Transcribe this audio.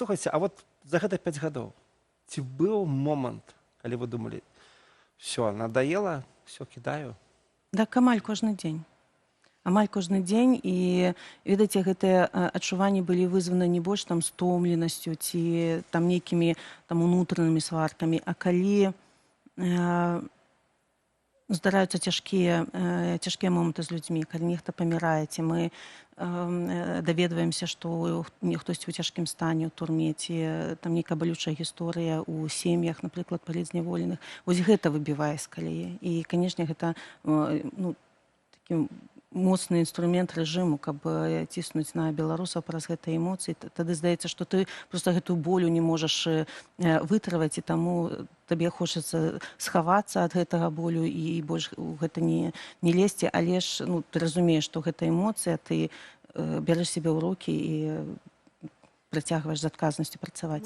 Слухайце, а вот за гэта 5 гадоў ці быў момант, калі вы думалі: «Всё, надоело, всё кидаю»? Так, амаль кожны дзень. Амаль кожны дзень. І, ведаеце, гэтыя адчуванні былі вызваны не больш там стомленасцю ці там нейкімі там унутранымі сваркамі, а калі здараюцца цяжкія моманты з людзьмі, калі нехта памірае ці мы даведваемся, што хтосьці ў цяжкім стане ў турме, ці там нейкая балючая гісторыя ў сем'ях, напрыклад, палітзняволеных. Вось гэта выбівае з калеі. І, канешне, гэта ну, такі моцны інструмент рэжыму, каб ціснуць на беларусаў праз гэтыя эмоцыі. Тады здаецца, што ты просто гэтую болю не можаш вытрываць, і таму табе хочацца схавацца ад гэтага болю і больш у гэта не лезці. Але ж, ну, ты разумееш, што гэта эмоцыя, ты бярэш сябе ў рукі і працягваеш з адказнасцю працаваць.